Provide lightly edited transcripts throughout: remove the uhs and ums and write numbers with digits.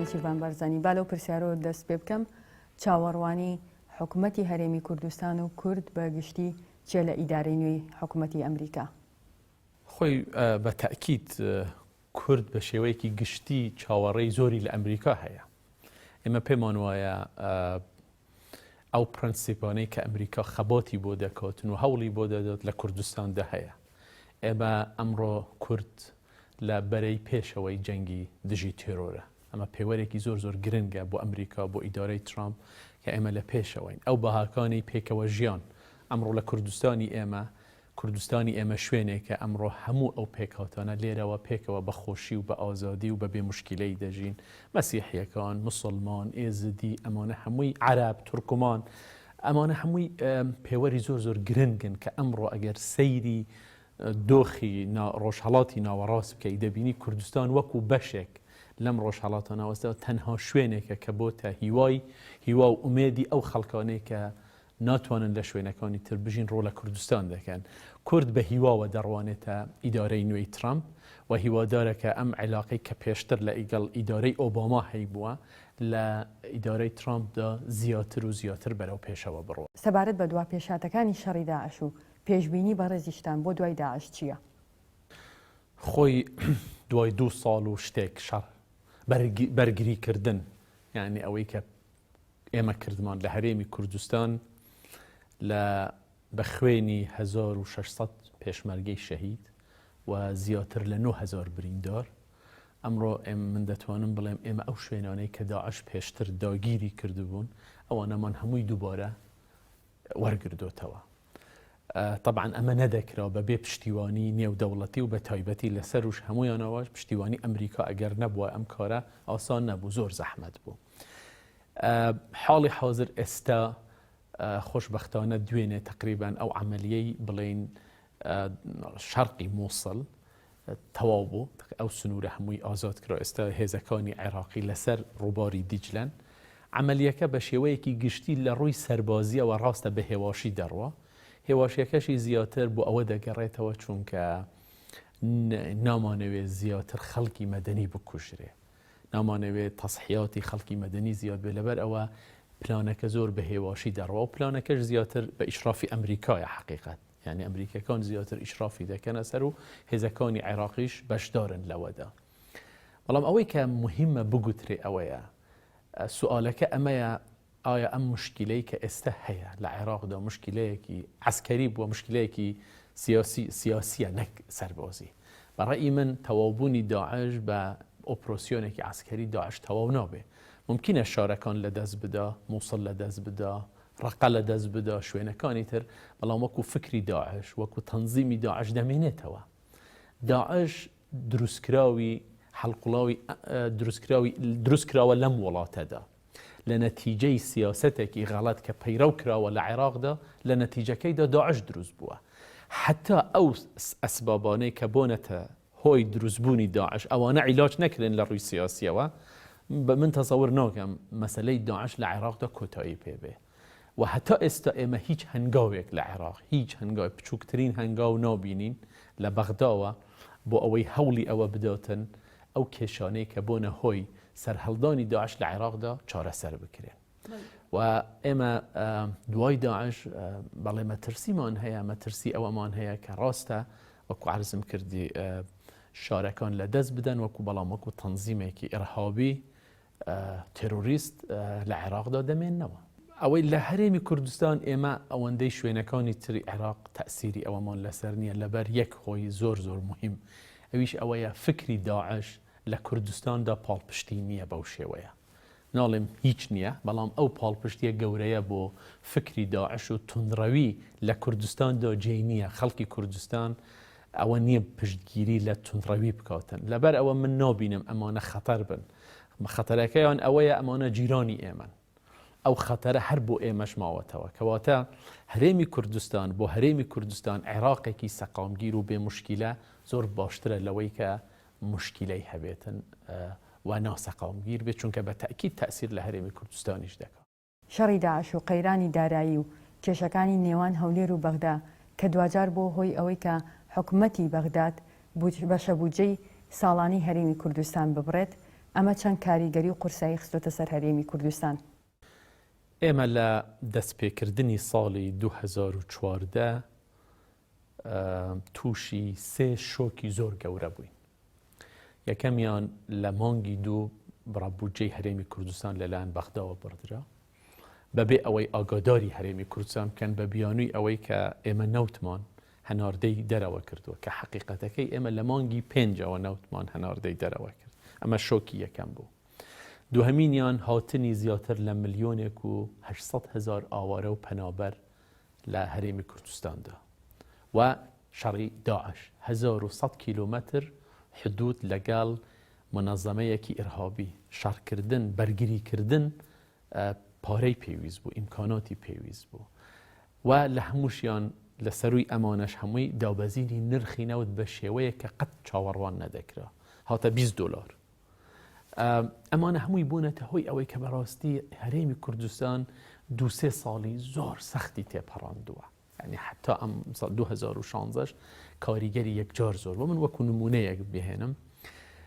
نێچیرڤان بارزانی، با لەو پرسیارەوە دەست پێ بکەم، چاوەڕوانی حکومەتی هەرێمی کوردستان و کورد بە گشتی چیە لە ئیدارەی نوێی حکومەتی ئەمریکا؟ خۆی بە تەئکید کورد بە شێوەیەکی گشتی چاوەڕێی زۆری لە ئەمریکا هەیە. ئێمە پێمان وایە ئەو پرەنسیپانەی کە ئەمریکا خەباتی بۆ دەکاتن و هەوڵی بۆ دەدات لە کوردستاندا هەیە. ئێمە ئەمڕۆ کورد لە بەرەی پێشەوەی جەنگی دژی تێرۆرە. ئەمە پێوەرێکی زۆر زۆر گرنگە بۆ ئەمریکا، بۆ ئیدارەی ترامپ کە ئێمە لە پێشەوەین. ئەو بەهاکانی پێکەوە ژیان ئەمڕۆ لە کوردستانی ئێمە کوردستانی ئێمە شوێنێکە ئەمڕۆ هەموو ئەو پێکهاتانە لێرەوە پێکەوە بە خۆشی و بە ئازادی و بە بێ موشکیلەی دەژین، مەسیحییەکان، موسڵمان، ئێزدی، ئەمانە هەمووی، عەرەب، تورکمان، ئەمانە هەمووی پێوەری زۆر زۆر گرنگن کە ئەمڕۆ ئەگەر سەیری دۆخی ڕۆژهەڵاتی ناوەڕاست بکەی دەبینی کوردستان وەکو بەشێک لەم ڕۆژهەڵاتە ناوەستەوە تەنها شوێنێکە کە بۆتە هیوای هیوا و ئومێدی ئەو خەڵکانەی کە ناتوانن لە شوێنەکانی تر بژین ڕوو لە کوردستان دەکەن. کورد بە هیواوە دەڕوانێتە ئیدارەی نوێی ترەمپ و هیوادارە کە ئەم عیلاقەی کە پێشتر لە ئیگەڵ ئیدارەی ئۆباما هەیبووە لە ئیدارەی ترامپدا زیاتر و زیاتر بەرەو پێشەوە بڕوا. سەبارەت بە دوا پێشهاتەکانی شەڕی داعش و پێشبینی بەڕێزیشتان بۆ دوای داعش چییە؟ خۆی دوای دوو ساڵ و شتێک شەڕ بەرگری کردن یانی ئەوەی کە ئێمە کردمان لە هەرێمی کوردستان لە بە خوێنی 1600 پێشمەرگەی شەهید و زیاتر لە 9000 بریندار ئەمڕۆ ئێم من دەتوانم بڵێم ئێمە ئەو شوێنانەی کە داعش پێشتر داگیری کردبوون ئەوانەمان هەمووی دووبارە وەرگردۆتەوە. تەبعەن ئەمە نەدەکرا بە بێ پشتیوانی نێودەوڵەتی و بە تایبەتی لە سەروش هەموویانەوە پشتیوانی ئەمریکا ئەگەر نەبووە ئەم کارە ئاسان نەبوو زۆر زەحمەت بوو. حاڵی حاضر ئێستا خۆشببختانە دوێنێ تقریبان ئەو عملیەی بڵین شەرقی مووسڵ تەواو بوو، ئەو سنوورە هەمووی ئازاد کرا، ئێستا هێزەکانی عێراقی لەسەر ڕووباری دیجلەن. عەمەلیەکە بە شێوەیەکی گشتی لە ڕووی سەربازییەوە ڕاستە بە هێواشی دەڕوا، هێواشیەکەشی زیاتر بۆ ئەوە دەگەڕێتەوە چونکە نامانەوێت زیاتر خەڵکی مەدەنی بکوژرێ، نامانەوێت تەزحیاتی خەڵکی مەدەنی زیاد بێت، لەبەر ئەوە پلانەکە زۆر بە هێواشی دەڕوا و پلانەکەش زیاتر بە ئیشرافی ئەمریکایە حەقیقەت. یانی ئەمریکیەکان زیاتر ئیشرافی دەکەنە سەر و هێزەکانی عێراقیش بەشدارن لەوەدا. بەڵام ئەوەی کە مهمە بگوترێ ئەوەیە سوالەکە ئەمەیە ئایا ئەم مشکلەی کە ئێستا هەیە لە عێراقدا مشکلەیەکی عسکەری بووە مشکلەیەکی سیاسی سیاسیە نەک سەربازی بەڕێی من تەواوبوونی داعش بە ئۆپرۆسیۆنێکی عسکەری داعش تەواو نابێ ممکنە شارەکان لە دەست بدا مووسڵ لە دەست بدا ڕەقە لە دەست بدا، شوێنەکانی تر، بەڵام وەکو فکری داعش، وەکو تەنزیمی داعش دەمێنێتەوە. داعش دروستکراوی حەڵقوڵاوی دروستکراوی دروستکراوە لەم وڵاتەدا. لە نەتیجەی سیاسەتێکی غەڵەت کە پەیڕەو کراوە لە عێراقدا، لە نەتیجەکەیدا داعش دروست بووە. حەتا ئەو ئەسبابانەی کە بۆنەتە هۆی دروستبوونی داعش ئەوانە عیلاج نەکرێن لە ڕووی سیاسیەوە بە من تەسەور ناکەم مەسەلەی داعش لە عێراقدا کۆتایی پێ بێ و هەتا ئێستا ئێمە هیچ هەنگاوێک لە عێراق هیچ هەنگاو بچووکترین هەنگاو نابینین لە بەغداوە بۆ ئەوەی هەوڵی ئەوە بداتن ئەو کێشانەی کە بۆنە هۆی سەرهەڵدانی داعش لە عێراقدا چارەسەر بکرێن. و ئێمە دوای داعش بەڵێ مەترسیمان هەیە مەترسی ئەوەمان هەیە کە ڕاستە وەکو عرزم کردی شارەکان لە دەست بدەن وەکو بەڵام وەکو تەنزیمێکی ئرهابی تێرۆریست لە عێراقدا دەمێنەوە. ئەوەی لە هەرێمی کوردستان ئێمە ئەوەندەی شوێنەکانی تری عێراق تەسیری ئەوەمان لەسەر نییە لەبەر یەک هۆی زۆر زۆر مهم ئەویش ئەوەیە فکری داعش لە کوردستاندا پاڵپشتی نییە بەو شێوەیە ناڵێم هیچ نییە، بەڵام ئەو پاڵپشتییە گەورەیە بۆ فکری داعش و توندڕەوی لە کوردستاندا جێی نییە، خەڵکی کوردستان ئەوە نییە پشتگیری لە توندڕەوی بکاتن، لەبەر ئەوە من نابینم ئەمانە خەتەر بن، خەتەرەکەیان ئەوەیە ئەمانە جیرانی ئێمەن، ئەو خەتەرە هەر بۆ ئێمەش ماوەتەوە، کەواتە هەرێمی کوردستان بۆ هەرێمی کوردستان عێراقێکی سەقامگیر و بێ موشکیلە زۆر باشترە لەوەی کە موشکیلەی هەبێتن و ناسەقامگیر بێت، چونکە بە تەئکید تەئسیر لە هەرێمی کوردستانیش دەکات. شەڕی داعش و قەیرانی دارایی و کێشەکانی نێوان هەولێر و بەغدا کە دواجار بووە هۆی ئەوەی کە حکومەتی بەغداد بەشە بودجەی ساڵانەی هەرێمی کوردستان ببڕێت، ئەمە چەند کاریگەری و قورسایی خستۆتە سەر هەرێمی کوردستان؟ ئێمە لە دەستپێکردنی ساڵی 2014 تووشی سێ شۆکی زۆر گەورە بووین. یەکەمیان لە مانگی دوو بڕە بودجەی هەرێمی کوردستان لەلایەن بەغداوە بڕدرا بەبێ ئەوەی ئاگاداری هەرێمی کوردستان بکەن بە بیانووی ئەوەی کە ئێمە نەوتمان هەناردەی دەرەوە کردووە کە حەقیقەتەکەی ئێمە لە مانگی پێنجەوە نەوتمان هەناردەی دەرەوە کرد ئەمە شۆکی یەکەم بوو دووهەمینیان هاتنی زیاتر لە ملیۆنێک و 800 هزار ئاوارە و پەنابەر لە هەرێمی کوردستاندا و شەڕی داعش 1100 کیلومەتر حدود لەگەڵ منەزەمەیەکی ئیرهابی شەڕکردن بەرگریکردن پارەی پێویست بوو، ئیمکاناتی پێویست بوو و لە هەمووشیان لە سەرووی ئەمانەش هەمووی دابەزینی نرخی نەوت بە شێوەیەک کە قەت چاوەڕوان نەدەکرا هاتە 20 دلار. ئەمانە هەمووی بوونەتە هۆی ئەوەی کە بەڕاستی هەرێمی کوردستان دووسێ ساڵی زۆر سەختی تێپەڕاندووە. یانی حتا ئەم 2016 کاریگەری یەکجار زۆر بۆ من وەکو نمونەیەک بهێنم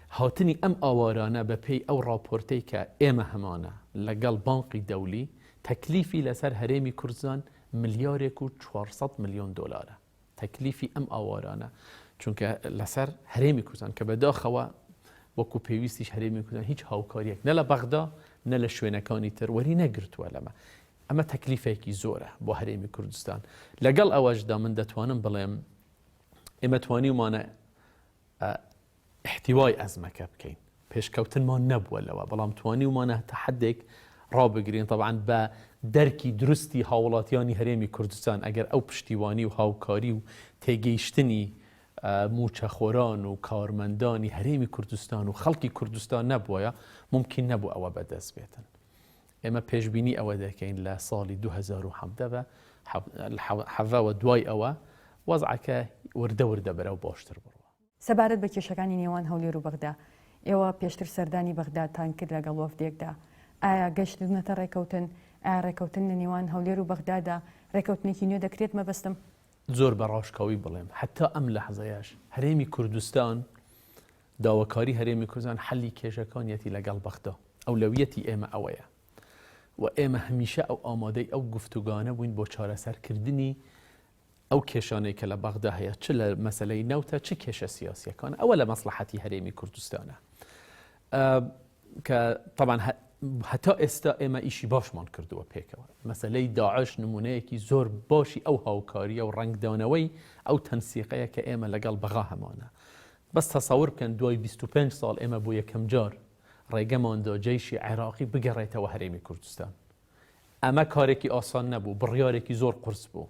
هاتنی ئەم ئاوارانە بە پێی ئەو راپۆرتەی کە ئێمە هەمانە لەگەڵ بانقی دەولی تەکلیفی لەسەر هەرێمی کوردستان ملیارێک و 400 میلیۆن دلارە تەکلیفی ئەم ئاوارانە چونکە لەسەر هەرێمی کوردستان کە بەداخەوە وەکو پێویستیش هەرێمی کوردستان هیچ هاوکاریەک نە لە بەغدا نە لە شوێنەکانی تر وەری نەگرتووە لەمە ئەمە تەکلیفێکی زۆرە بۆ هەرێمی کوردستان. لەگەڵ ئەوەشدا من دەتوانم بڵێم ئێمە توانیومانە احتیوای ئەزمەکە بکەین. پێشکەوتنمان نەبووە لەوە، بەڵام توانیومانە تا حدێک ڕابگرین طبعا بە دەرکی دروستی هاوڵاتیانی هەرێمی کوردستان ئەگەر ئەو پشتیوانی و هاوکاری و تێگەیشتنی موچەخۆران و کارمەندانی هەرێمی کوردستان و خەڵکی کوردستان نەبووە ممکن نەبوو ئەوە بەدەست بێتن. ئێمە پێشبینی ئەوە دەکەین لە ساڵی 2017 بە حەڤەوە دوای ئەوە وەزعەکە وردە وردە بەرەو باشتر بڕوا. سەبارەت بە کێشەکانی نێوان هەولێر و بەغدا، ئێوە پێشتر سەردانی بەغدادتان کرد لەگەڵ وەفدێکدا، ئایا گەشتنەتە ڕێکەوتن؟ ئایا ڕێکەوتن لە نێوان هەولێر و بەغدادا ڕێکەوتنێکی نوێ دەکرێت مەبەستم؟ زۆر بە ڕاشکاوی بڵێم هەتا ئەم لەحزەیەش هەرێمی کوردستان داواکاری هەرێمی کوردستان حەلی کێشەکانیەتی لەگەڵ بەغدا. ئەولەویەتی ئێمە ئەوەیە و ئێمە هەمیشە ئەو ئامادەی ئەو گفتوگانە بووین بۆ چارەسەرکردنی ئەو کێشانەی کە لە بەغدا هەیە چ لە مەسلەی نەوتە چ کێشە سیاسیەکان ئەوە لە مەسلحەتی هەرێمی کوردستانە کە طبعا هەتا ئێستا ئێمە ئیشی باشمان کردووە پێکەوە مەسلەی داعش نمونەیەکی زۆر باشی ئەو هاوکاریە و ڕەنگدانەوەی ئەو تەنسیقەیە کە ئێمە لەگەڵ بەغا هەمانە بەس تەسەور بکەن دوای 25 ساڵ ئێمە بۆ یەکەم جار ڕێگەمان دا جەیشی عێراقی بگەڕێتەوە هەرێمی کوردستان. ئەمە کارێکی ئاسان نەبوو، بڕیارێکی زۆر قورس بوو،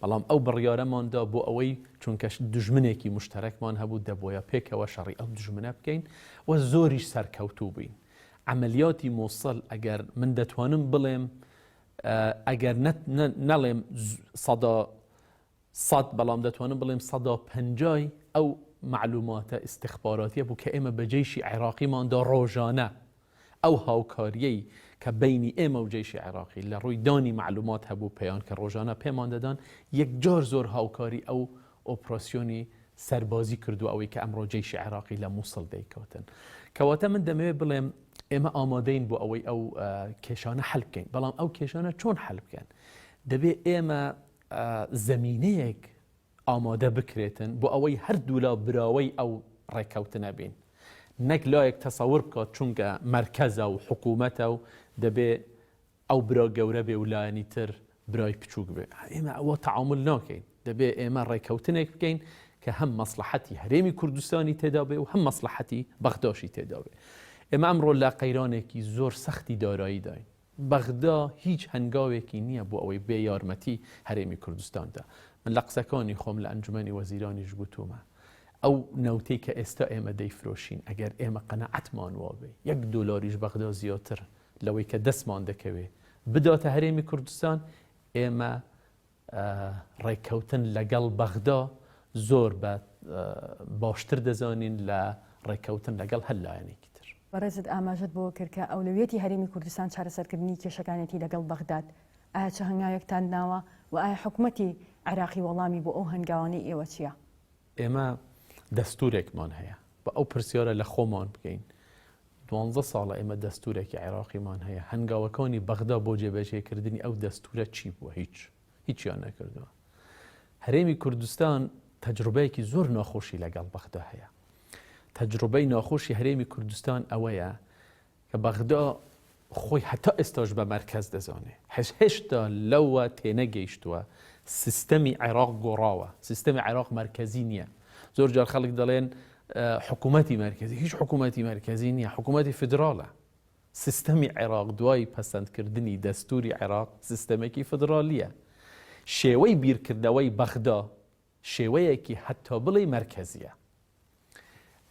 بەڵام ئەو بڕیارەمان دا بۆ ئەوەی چونکە دوژمنێکی موشتەرەکمان هەبوو دەبۆیە پێکەوە شەڕی ئەو دوژمنە بکەین و زۆریش سەرکەوتوو بووین. عەمەلیاتی موسڵ ئەگەر من دەتوانم بڵێم ئەگەر نەڵێم سەدا سەد بەڵام دەتوانم بڵێم سەدا پەنجای ئەو مەعلوماتە ئیستخباراتیە بوو کە ئێمە بە جەیشی عێراقیمان دا ڕۆژانە ئەو هاوکاریەی کە بەینی ئێمە و جەیشی عێراقی لە ڕووی دانی مەعلومات هەبوو پێیان کە ڕۆژانە پێمان دەدان یەکجار زۆر هاوکاری ئەو ئۆپراسیۆنی سەربازی کردو ئەوەی کە ئەمڕۆ جەیشی عێراقی لە مووسڵ دەیکاتن کەواتە من دەمەوێت بڵێم ئێمە ئامادەین بۆ ئەوەی ئەو کێشانە حل بکەین بەڵام ئەو کێشانە چۆن حل بکەن دەبێ ئێمە زەمینەیەک ئامادە بکرێتن بۆ ئەوەی هەردوولا براوەی ئەو ڕێککەوتنە بین نەک لایەک تەسەور بکات چونکە مەرکەزە و حکوومەتە و دەبێ ئەو برا گەورە بێ و لایەنی تر برای بچووک بێ ئێمە ئەوە تەعامول ناکەین دەبێ ئێمە ڕێککەوتنێک بکەین کە هەم مەسلحەتی هەرێمی کوردستانی تێدا بێ و هەم مەسلحەتی بەغداشی تێدا بێ ئێمە ئەمڕۆ لە قەیرانێکی زۆر سەختی داراییداین بەغدا هیچ هەنگاوێکی نییە بۆ ئەوەی بێ یارمەتی هەرێمی کوردستان دا. من لە قسەکانی خۆم لە ئەنجومەنی وەزیرانیش گوتوومە ئەو نەوتەی کە ئێستا ئێمە دەیفرۆشین ئەگەر ئێمە قەناعەتمان وابێ یەک دۆلاریش بەغدا زیاتر لەوەی کە دەستمان دەکەوێ بداتە هەرێمی کوردستان ئێمە ڕێککەوتن لەگەڵ بەغدا زۆر بە باشتر دەزانین لە ڕێککەوتن لەگەڵ هەر لایەنێکی تر. بەڕێزت ئاماژەت بەوە کرد کە ئەولەویەتی هەرێمی کوردستان چارەسەرکردنی کێشەکانێتی لەگەڵ بەغداد، ئایا چ هەنگاوێکتان ناوە و ئایا حکومەتی عێراقی وەڵامی بۆ ئەو هەنگاوانەی ئێوە چییە؟ ئێمە دەستوورێکمان هەیە، با ئەو پرسیارە لە خۆمان بکەین. دوانزە ساڵە ئێمە دەستورێکی عێراقیمان هەیە، هەنگاوەکانی بەغدا بۆ جێبەجێکردنی ئەو دەستورە چی بووە؟ هیچ. هیچیان نەکردووە. هەرێمی کوردستان تەجروبەیەکی زۆر ناخۆشی لەگەڵ بەغدا هەیە. تەجروبەی ناخۆشی هەرێمی کوردستان ئەوەیە کە بەغدا خۆی هەتا ئێستاش بە مەرکەز دەزانێ. هێشتا لەوە تێنەگەیشتووە سیستەمی عێراق گۆڕاوە، سیستەمی عێراق مەرکەزی نییە. زۆر جار خەڵک دەڵێن حکوومەتی مەرکەزی، هیچ حکوومەتی مەرکەزی نییە، حکوومەتی فیدراڵە. سیستەمی عێراق دوای پەسەندکردنی دەستووری عێراق سیستەمێکی فیدراڵییە. شێوەی بیرکردنەوەی بەغدا شێوەیەکی هەتا بڵێی مەرکەزییە.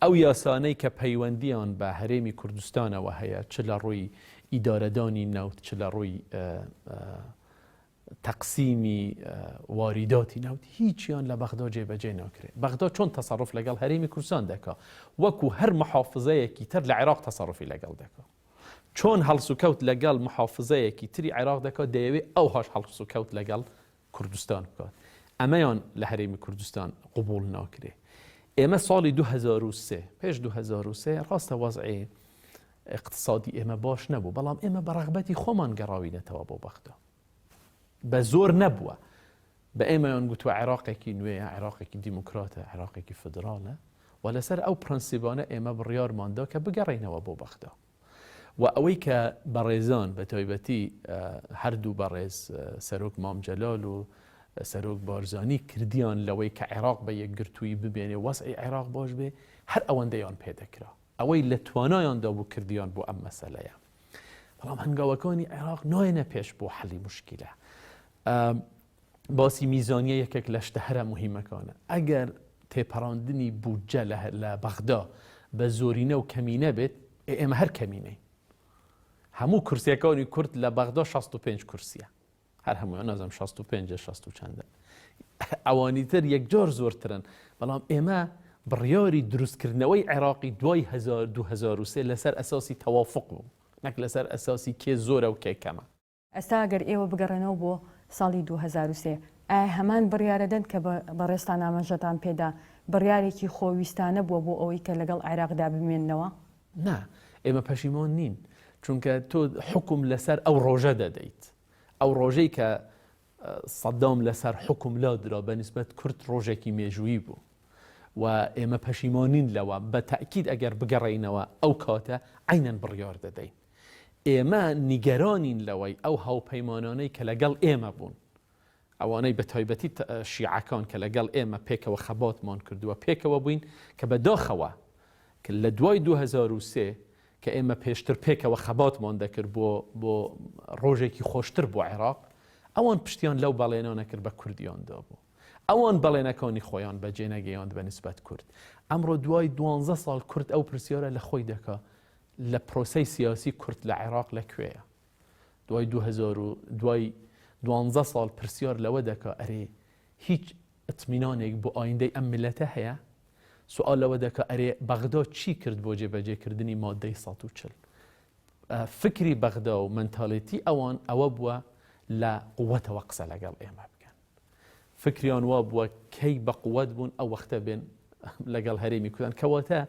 ئەو یاسانەی کە پەیوەندییان بە هەرێمی کوردستانەوە هەیە چ لە ڕووی ئیدارەدانی نەوت چ لە ڕووی تەقسیمی واریداتی نەوت هیچیان لە بەغدا جێبەجێ ناکرێت. بەغدا چۆن تەسەڕوف لەگەڵ هەرێمی کوردستان دەکا؟ وەکو هەر محافزەیەکی تر لە عێراق تەسەڕوفی لەگەڵ دەکا. چۆن هەڵسوکەوت لەگەڵ محافزەیەکی تری عێراق دەکا دەیەوێ ئەوهاش هەڵسوکەوت لەگەڵ کوردستان بکات. ئەمەیان لە هەرێمی کوردستان قبوڵ ناکرێ. ئێمە ساڵی 2003 پێش 2003 ڕاستە وەزعی اقتصادی ئێمە باش نەبوو بەڵام ئێمە بە ڕەغبەتی خۆمان گەڕاوینەتەوە بۆ بەغدا. بە زۆر نەبووە. بە ئێمەیان گوتووە عێراقێکی نوێیە، عێراقێکی دیموکراتە، عێراقێکی فیدراڵە و لەسەر ئەو پرەنسیبانە ئێمە بڕیارمان دا کە بگەڕێینەوە بۆ بەغدا. و ئەوەی کە بەڕێزان بە تایبەتی هەردوو بەڕێز سەرۆک مام جەلال و سەرۆک بارزانی کردیان لەوەی کە عێراق بە یەکگرتوویی بمێنێ وەزعی عێراق باش بێ هەر ئەوەندەیان پێ دەکرا. ئەوەی لە توانایاندا بوو کردیان بۆ ئەم مەسەلەیە. بەڵام هەنگاوەکانی عێراق نایەنە پێش بۆ حەلی مشکلە. باسی میزانیە یەکێک لە شتە هەرە مهمەکانە. ئەگەر تێپەڕاندنی بودجە لە بەغدا بە زۆرینە و کەمینە بێت، ئێمە هەر کەمینەین. هەموو کورسیەکانی کورد لە بەغدا 65 کورسیە. هەر هەموویان نازانم 65 60 و چەندە ئەوانی تر یەکجار زۆرترن بەڵام ئێمە بڕیاری دروستکردنەوەی عێراقی دوای 2003 لەسەر ئەساسی تەوافق بوو نەک لەسەر ئەساسی کێ زۆرە و کێ کەمە. ئێستا گەر ئێوە بگەڕێنەوە بۆ ساڵی 2003 ئایا هەمان بڕیارە دەن کە بەڕێزتان ئاماژەتان پێدا بڕیارێکی خۆویستانە بووە بۆ ئەوەی کە لەگەڵ عێراقدا بمێننەوە؟ نا ئێمە پەشیمان نین چونکە تۆ حوکم لەسەر ئەو ڕۆژە دەدەیت ئەو ڕۆژەی کە سەدام لەسەر حوکم لادرا بە نسبەت کورد ڕۆژێکی مێژوویی بوو و ئێمە پەشیمانین لەوە بە تاکیید ئەگەر بگەڕێینەوە ئەو کاتە عینەن بڕیار دەدەین ئێمە نیگەرانین لەوەی ئەو هاوپەیمانانەی کە لەگەڵ ئێمە بوون ئەوانەی بە تایبەتی شیعەکان کە لەگەڵ ئێمە پێکەوە خەباتمان کردووە پێکەوە بووین کە بە داخەوە کە لە دوای 2003 کە ئێمە پێشتر پێکەوە خەباتمان دەکرد بۆ بۆ ڕۆژێکی خۆشتر بۆ عێراق ئەوان پشتیان لەو بەڵێنانە کرد بە کوردیان دابوو ئەوان بەڵێنەکانی خۆیان بەجێ نەگەیاند بە نسبەت کورد ئەمڕۆ دوای دوانزە ساڵ کورد ئەو پرسیارە لە خۆی دەکا لە پرۆسەی سیاسی کورد لە عێراق لە کوێیە دوای 2000 و دوای دوانزە ساڵ پرسیار لەوە دەکا ئەرێ هیچ ئیتمینانێک بۆ ئایندەی ئەم میللەتە هەیە؟ سوئال لەوە دەکا ئەرێ بەغدا چی کرد بۆ جێبەجێکردنی مادەی 140؟ فکری بەغدا و منتالێتی ئەوان ئەوە بووە لە قوتەوە قسە لەگەڵ ئێمە بکەن. فکریان وا بووە کەی بە قوت بوون ئەو وەختە بێن لەگەڵ هەرێمی کوردان کەواتە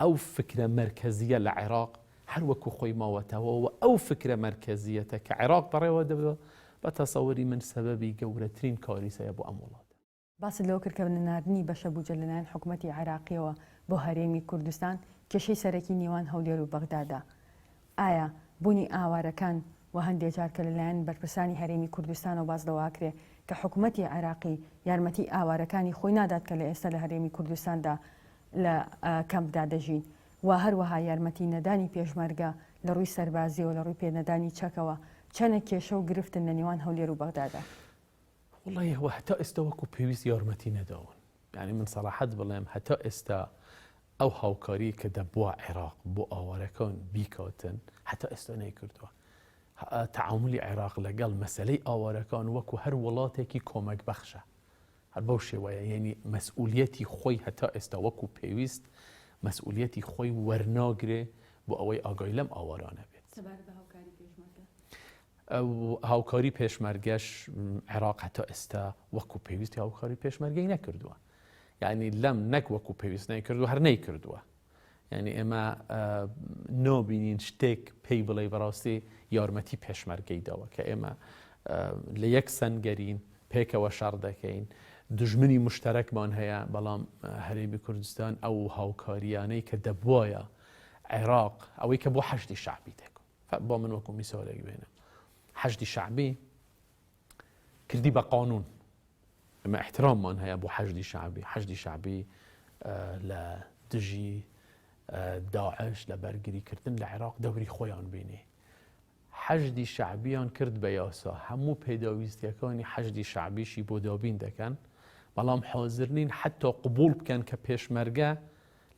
ئەو فکرە مەرکەزییە لە عێراق هەر وەکو خۆی ماوەتەوە و ئەو فکرە مەرکەزییەتە کە عێراق بەڕێوە دەبا بە تەسەوری من سەبەبی گەورەترین کاریسەیە بۆ ئەم وڵاتە. باست لەوە کرد کە نەناردنی بەشە بوجە لەلایەن حکومەتی عێراقیەوە بۆ هەرێمی کوردستان کێشەی سەرەکی نێوان هەولێر و بەغدادە. ئایا بونی ئاوارەکان و هەندێ جار کە لەلایەن بەرپرسانی هەرێمی کوردستانەوە باس لەوە ئەکرێ کە حکومەتی عێراقی یارمەتی ئاوارەکانی خۆی نادات کە لە ئێستا لە هەرێمی کوردستاندا لە کەمپدا دەژین و هەروەها یارمەتی نەدانی پێشمەرگە لە ڕووی سەربازیەوە لە ڕووی پێنەدانی چەکەوە چەنێک کێشە و گرفتن لە نێوان هەولێر و بەغدادا؟ وەڵی هەوە هەتا ئێستا وەکو پێویست یارمەتی نەداون یعنی من سەراحەت بڵێم هەتا ئێستا ئەو هاوکاری کە دەبووە عێراق بۆ ئاوارەکان بیکاتن هەتا ئێستا نەیکردووە تەعاملی عێراق لەگەڵ مەسلەی ئاوارەکان وەکو هەر وڵاتێکی کۆمەک بەخشە هەر بەو شێوەیە یعنی مەسئولیەتی خۆی هەتا ئێستا وەکو پێویست مەسئولیەتی خۆی وەرناگرێ بۆ ئەوەی ئاگای لەم ئاوارانە بێت. هاوکاری پێشمەرگەش عێراق هەتا ئێستا وەکو پێویستی هاوکاری پێشمەرگەی نەکردووە یعنی لەم نەک وەکو پێویست نەیکردو هەر نەیکردووە. یعنی ئێمە نابینین شتێک پێی بڵێ بەڕاستی یارمەتی پێشمەرگەی داوە کە ئێمە لە یەک سەنگەرین پێکەوە شەڕ دەکەین دژمنی مشتەرەکمان هەیە بەڵام هەرێمی کوردستان ئەو هاوکاریانەی کە دەبواە عێراق ئەوەی کە بۆ حەشدی شعبی دەکو بۆ من وەکو میسالێک بێنم حەشدی شعبی کردی بە قانون ئەمە احتراممان هەیە بۆ حەشدی شعبی حەشدی شعبی لە دژی داعش لە بەرگریکردن لە عێراق دەوری خۆیان بینی حەشدی شعبیان کرد بە یاسا هەموو پێداویستیەکانی حەشدی شعبیشی بۆ دابین دەکەن بەڵام حاضر نین حتا قبول بکەن کە پێشمەرگە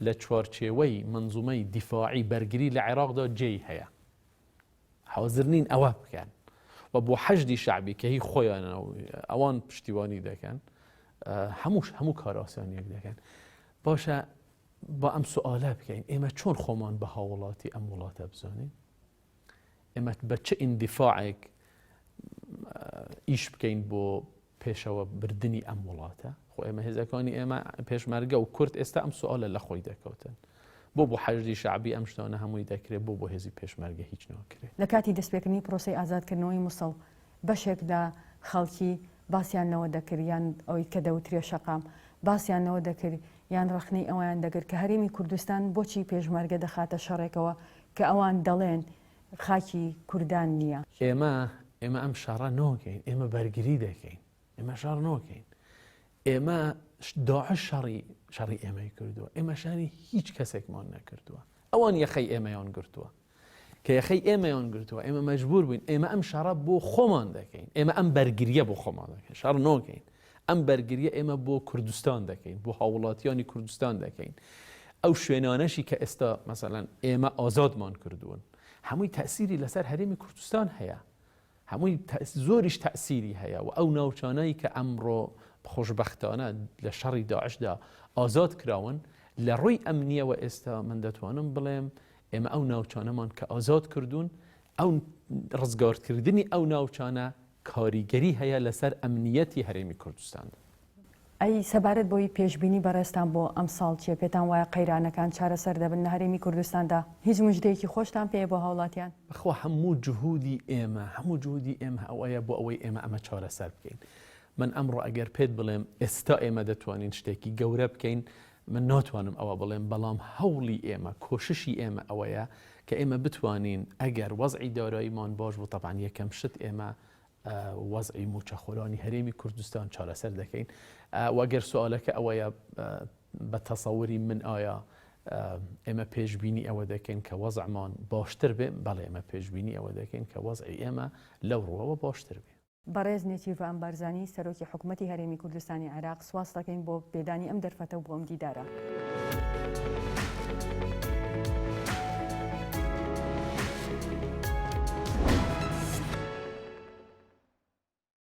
لە چوارچێوەی منزومەی دیفاعی بەرگری لە عێراقدا جێی هەیە حازر نین ئەوە بکەن و بۆ حەشدی شعبی کە هی خۆیانە و ئەوان پشتیوانی دەکەن هەمووش هەموو کاراسانیەک دەکەن باشە با ئەم سوالە بکەین ئێمە چۆن خۆمان بە هاوڵاتی ئەم وڵاتە بزانین ئێمە بە چ ئیندیفاعێک ئیش بکەین بۆ پێشەوە بردنی ئەم وڵاتە خۆ ئێمە هێزەکانی ئێمە پێشمەرگە و کورد ئێستا ئەم سوالە لە خۆی دەکەوتن بۆ بۆ حەشدی شعبی ئەم شتانە هەمووی دەکرێت بۆ بۆ هێزی پێشمەرگە هیچ ناکرێت. لە کاتی دەستپێکردنی پرۆسەی ئازادکردنەوەی موسڵ بەشێک لە خەڵکی باسیان لەوە دەکرد یان ئەوەی کە دەوترێ شەقام باسیان لەوە دەکرد یان ڕەخنەی ئەوەیان دەگرت کە هەرێمی کوردستان بۆچی پێشمەرگە دەخاتە شەڕێکەوە کە ئەوان دەڵێن خاکی کوردان نییە. ئێمە ئێمە ئەم شەڕە نۆکەین ئێمە بەرگری دەکەین ئێمە شەڕ نۆکەین ئێمە داعش شەڕی شەڕی ئێمەی کردووە ئێمە شاری هیچ کەسێکمان نەکردووە ئەوان یەخەی ئێمەیان گرتووە کە یەخەی ئێمەیان گرتووە ئێمە مەجبور بووین ئێمە ئەم شەڕە بۆ خۆمان دەکەین ئێمە ئەم بەرگریە بۆ خۆمان دەکەین شەڕ نۆکەین ئەم بەرگریە ئێمە بۆ کوردستان دەکەین بۆ هاوڵاتیانی کوردستان دەکەین ئەو شوێنانەشی کە ئێستا مەسەلەن ئێمە ئازادمان کردوون هەمووی تەسیری لەسەر هەرێمی کوردستان هەیە هەمووی زۆریش تەسیری هەیە و ئەو ناوچانەی کە ئەمڕۆ خۆشببختانە لە شەڕی داعشدا ئازاد کراون لە ڕووی ئەمنیەوە ئێستا من دەتوانم بڵێم ئێمە ئەو ناوچانەمان کە ئازاد کردوون ئەو ڕزگارکردنی ئەو ناوچانە کاریگەری هەیە لەسەر ئەمنیەتی هەرێمی کوردستان. ئەی سەبارەت بەوەی پێشبینی بەڕێزتان بۆ ئەمساڵ چیە پێتان وایە قەیرانەکان چارەسەر دەبن لە هەرێمی کوردستاندا؟ هیچ مژدەیەکی خۆشتان پێیە بۆ هاوڵاتیان؟ بەخوا هەموو جهودی ئێمە هەموو جهودی ئێمە ئەوەیە بۆ ئەوەی ئێمە ئەمە چارەسەر بکەین. من ئەمڕۆ ئەگەر پێت بڵێم ئێستا ئێمە دەتوانین شتێکی گەورە بکەین من ناتوانم ئەوە بڵێم بەڵام هەوڵی ئێمە کۆششی ئێمە ئەوەیە کە ئێمە بتوانین ئەگەر وەزعی داراییمان باش بوو تەبعەن یەکەم شت ئێمە وەزعی مووچەخۆرانی هەرێمی کوردستان چارەسەر دەکەین و ئەگەر سوالەکە ئەوەیە بە تەسەوری من ئایا ئێمە پێشبینی ئەوە دەکەین کە وەزعمان باشتر بێ بەڵێ ئێمە پێشبینی ئەوە دەکەین کە وەزعی ئێمە لەو ڕووەوە باشتر بێ. بەڕێز نێچیرڤان بارزانی سەرۆکی حکومەتی هەرێمی کوردستانی عێراق سواست دەکەین بۆ پێدانی ئەم دەرفەتە و بۆ ئەم دیدارە.